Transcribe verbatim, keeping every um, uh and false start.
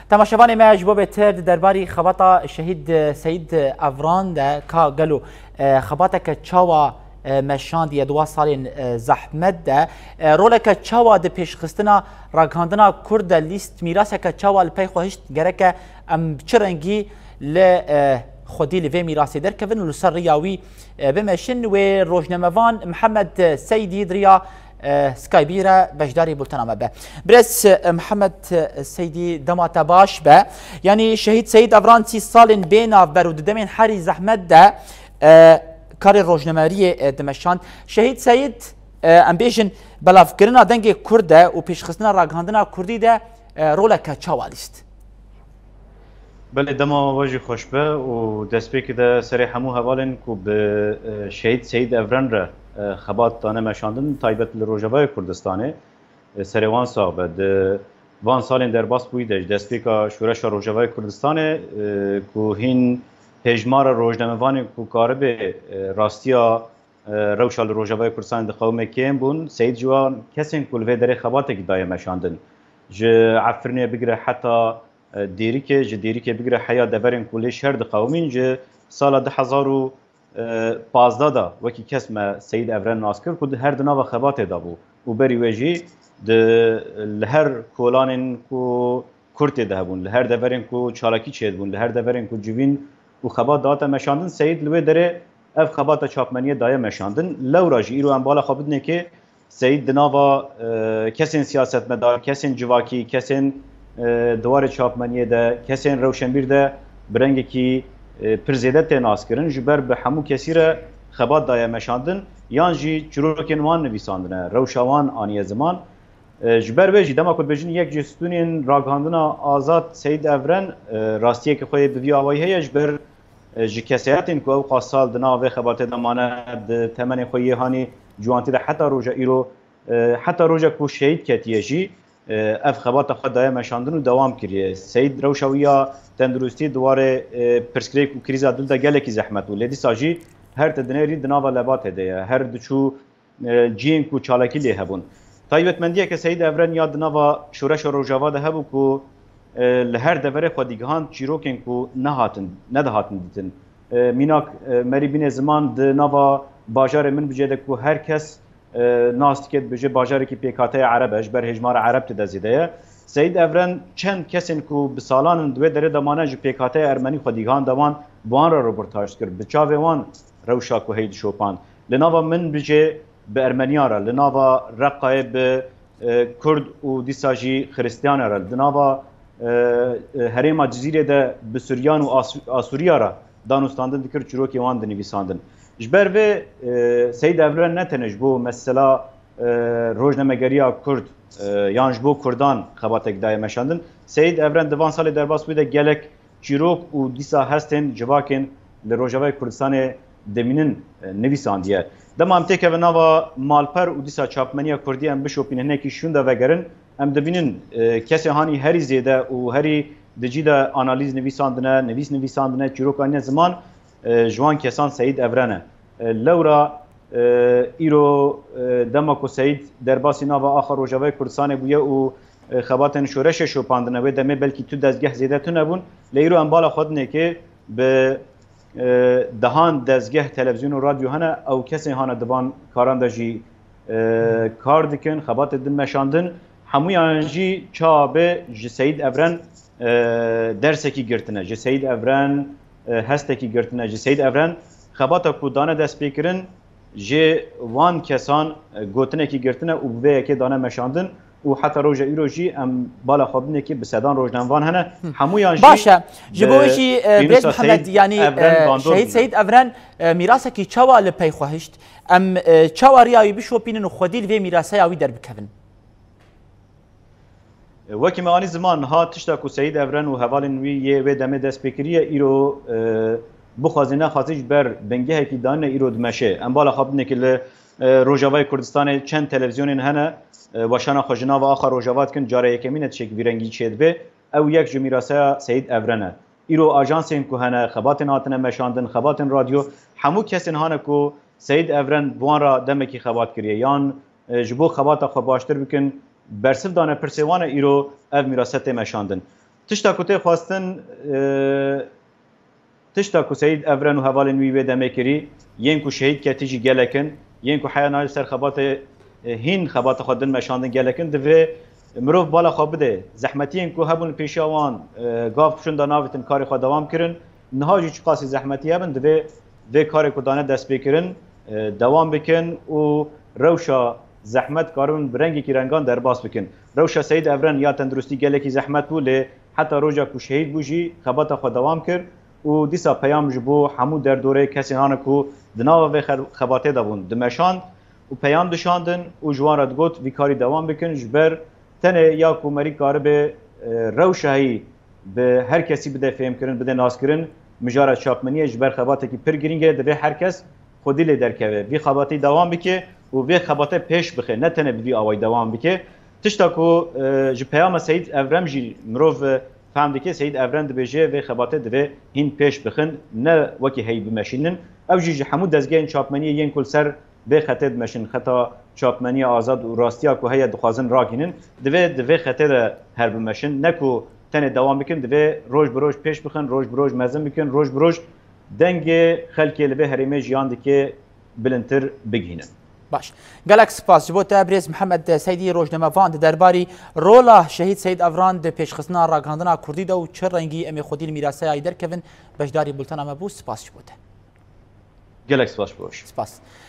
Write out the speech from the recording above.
Temaşevanê me, ji bo bêtir di derbarî xebata şehîd Seyîd Evran de ka gelo, e, xebateke çawa, e, meşandiye di wan salên, e, zehmet de, e, roleke çawa di pêşxistina ragihandina Kurd de lîst, mîraseke çawa li pey xwe hişt, gereke em bi çi rengî li, e, xwedî li vê mîrasê derkevin û li ser riya wî, e, bimeşin. Wê rojnamevan Mihemed Seydî di riya, e, Skype'î re beşdarî bultena me be. Birêz, e, Mihemed, e, Seydî, dema te baş be. Yanî şehîd Seyîd Evran sî salên bê navber û di demên herî zehmet de, e, karê rojnameriyê, e, dimeşand. Şehîd Seyîd, e, em bêjin, belavkirina dengê Kurd de û pêşxistina ragihandina Kurdî de, e, roleke çawa lîst? Belê, dema we jî xweş be û destpêkê de serê hemû hevalên ku bi, e, şehîd Seyîd Evren re, e, xebat dane meşandin, taybet li Rojavayê Kurdistanê, e, serê wan sax be. Di van salên derbas bûyî de, ji destpêka Şoreşa Rojavayê Kurdistanê, e, ku hîn hêjmara rojnamevanên ku karibê, e, rastiya, e, rewşa li Rojavayê Kurdistanê diqewime kêm bûn, Seyîd ji wan kesên ku li vê derê xebatekî daye meşandin. Ji Efrînê bigire heta, e, Dêrikê, ji Dêrikê bigire heya deverên ku lê şer diqewimîn, ji sala du hezar û pazdeh de wekî kes me Seyîd Evren nas kir ku di her di nava xebatê de bû û berî wê jî di, li her kolanên ku Kurd tê de hebûn, li her deverên ku çalakî çêdibûn, li her deverên ku civîn û xebat dihate meşandin, Seyîd li wê derê ev xebata çapmeniyê daye meşandin. Lewra jî îro em bala xwe bidinê kê Seyîd di nava, e, kesên siyasetmedar, kesên civakî, kesên, e, di warê çapmeniyê de, kesên rewşenbîr de bi rengekî, e, pir zêde tê naskirin. Ji ber bi hemû kesî re xebat daye meşandin, yan jî çîrokên wan nivîsandine, rewşa wan aniye ziman. E, ji ber vê jî dema ku dibêjin yek ji stûnên ragihandina azad Seyîd Evren, e, rastiyeke xwe yê bi vî awayî heye, ji ber, e, ji kesayetên ku ew qas sal di nava vê xebatê de mane, di temenê xwe yê hanî ciwantî de heta roja îro, e, heta roja ku şehîd ketiye jî, e, ev xebata xwe daye meşandin û dewam kiriye. Seyîd rewşa wî ya tenduristî di warê, e, pirsgirêk û krîza dil de gelekî zehmet bû. Lê dîsa jî her tu dinêrî di nava lebatê de ye. Her diçû, e, cihên ku çalakî lê hebûn. Taybetmendiyeke Seyîd Evren ya di nava Şoreşa Rojava de hebû ku, e, li her deverê xwe digihand çîrokên ku nehatin, nedihatin dîtin. E, mînak, e, merî bîne ziman di nava bajarê Minbicê de ku her kes, e, nas dike, dibêje bajarekî pêkhateyê Ereb e, ji ber hêjmara Ereb tê de zêde ye. Seyîd Evren çend kesên ku bi salan in di wê derê de mane ji pêkhateyê Ermenî xwe digihand wan, bi wan re roportaj kir, bi çavê wan rewşa ku hey dişopand. Li nava Minbicê bi Ermeniyan re, li nava Reqayê bi, e, Kurd û dîsa jî Xiristiyan re, di nava, e, e, herêma Cizîrê de bi Suryan û As-, Asûriya re danûstandin dikir, çîrokê wan dinivîsandin. Ji ber vê, e, Seyîd Evren ne tenê ji bo mesela, e, rojnamegeriya Kurd, e, yan ji bo Kurdan xebatek daye meşandin. Seyîd Evren di van salê derbas bû de gelek çîrok û dîsa hestên civakên li Rojavayê Kurdistanê dimînin, e, nivîsandiye. Dema em têkevin nava malper û dîsa çapmeniya Kurdî em bişopînin, hinekî şûn de vegerin, em dibînin, e, kesê hanî herî zêde û herî di cî de analîz nivîsandine, nivîs nivîsandine, çîrok anîne ziman, e, ji wan kesan Seyîd Evren e. E, lewra, e, îro, e, dema ku Seyîd derbasî nava axa Rojavayê Kurdistanê bûye û, e, xebatên şoreşê şopandine, wê demê belkî tu dezgeh zêde tune bûn. Lê îro em bala xwe dinê kê bi, e, dehan dezgeh televîzyon û radyo hene, ew kesên hane di van karan de jî, e, kar dikin, xebatê din meşandin. Hemûyan jî çawa be ji Seyîd Evren, e, dersekî girtine. Ji Seyîd Evren, e, hestekî girtine. Ji Seyîd Evren xebata ku dane destpêkirin, ji wan kesan, e, gotinekî girtine û bi vê yekê dane meşandin û heta roja îro jî em bala xwe binekî bi sedan rojnamevan hene. Hemûyan jî Baş e. Ji bo wê jî, e, Birêz pênûsa Mihemed, Seyîd yanî, Evren e, bandor Şehîd bûne. Seyîd Evren, e, mîrasekî çawa li pey xwe hişt? Em, e, çawa riya wî bişopînin û xwedî li vê mîraseya wî derbikevin? Wekî me anî ziman, niha tişta ku Seyîd Evren û hevalên wî yê wê demê dest pê kiriye, îro, e, bixwazî nexwazî ji ber bingehekî danîne îro dimeşe. Em bala xwe bidinê ki li, e, Rojavayê Kurdistanê çend televîzyonên hene, e, weşana xwe ji nava axa Rojava dikin, cara yekemîn e tiştekî vî rengî çêdibe. Ew yek ji mîraseya Seyîd Evren e. Îro ajansên ku hene, xebatên hatine meşandin, xebatên radyo, hemû kesên hane ku Seyîd Evren bi wan re demekî xebat kiriye, yan, e, ji bo xebata xwe baştir bikin, bersiv dane pirsê wan e, îro ev mîrase tê meşandin. Tişta ku tê xwestin, e, tişta ku Seyîd Evren û hevalên wî wê demê kirî, yên ku şehîd ketî jî gelek in, yên ku heya nayê ser xebatê, e, hîn xebata xwe din meşandin gelek in, divê mirov bala xwe bide. Zehmetiyên ku hebûn li pêşiya wan, e, gav şûn da navêtin karê xwe dewam kirin. Niha jî çiqasî zehmetî hebin, divê vê karê ku dane destpêkirin, e, dewam bikin û rewşa zehmet karin bi rengekî rengan derbas bikin. Rewşa Seyîd Evren ya tenduristî gelekî zehmet bû, lê heta roja ku şehîd bû jî xebata xwe dewam kir û dîsa peyam ji bo hemû derdorê kesên hane ku di nava vê xe-, xebatê de bûn dimeşand û peyam dişandin û ji wan re digot vî karî dewam bikin, ji ber tenê ya ku merî karibe, e, rewşa heyî bi her kesî bide fêhmkirin, bide naskirin, mijara çapmeniyê ji ber xebatekî pir girîng e, divê her kes xwedî lê derkeve, vî xebatî dewam bike û vê xebate pêş bixe, ne tenê bi vî awayî dewam bike. Tişta ku, e, ji peyama Seyîd Evrem jî mirov, e, fehm dike, Seyîd Evrem dibêje vê xebate divê hîn pêş bixin, ne wekî heyî bimeşînin. Ew jî ji hemû dezgehên çapmeniyê yên ku li ser vê xetê dimeşin, xeta çapmeniya azad û rastiya ku heye dixwazin ragihînin, divê di vê xetê de her bimeşin. Ne ku tenê dewam bikin, divê roj bi roj pêş bixin, roj bi roj mezin bikin, roj bi roj dengê xelkê li vê herêmê jiyan dike bilindtir bigihînin. Baş. Gelek spas ji bo te, birêz Mihemed Seydî, rojnamevan, di derbarî rola Şehîd Seyîd Evran di pêşxistina ragihandina Kurdî de û çi rengî em ê xwedî li mîraseya yî derkevin, beşdarî bultena me bû. Spas ji bo te. Gelek spas ji bo we. Spas.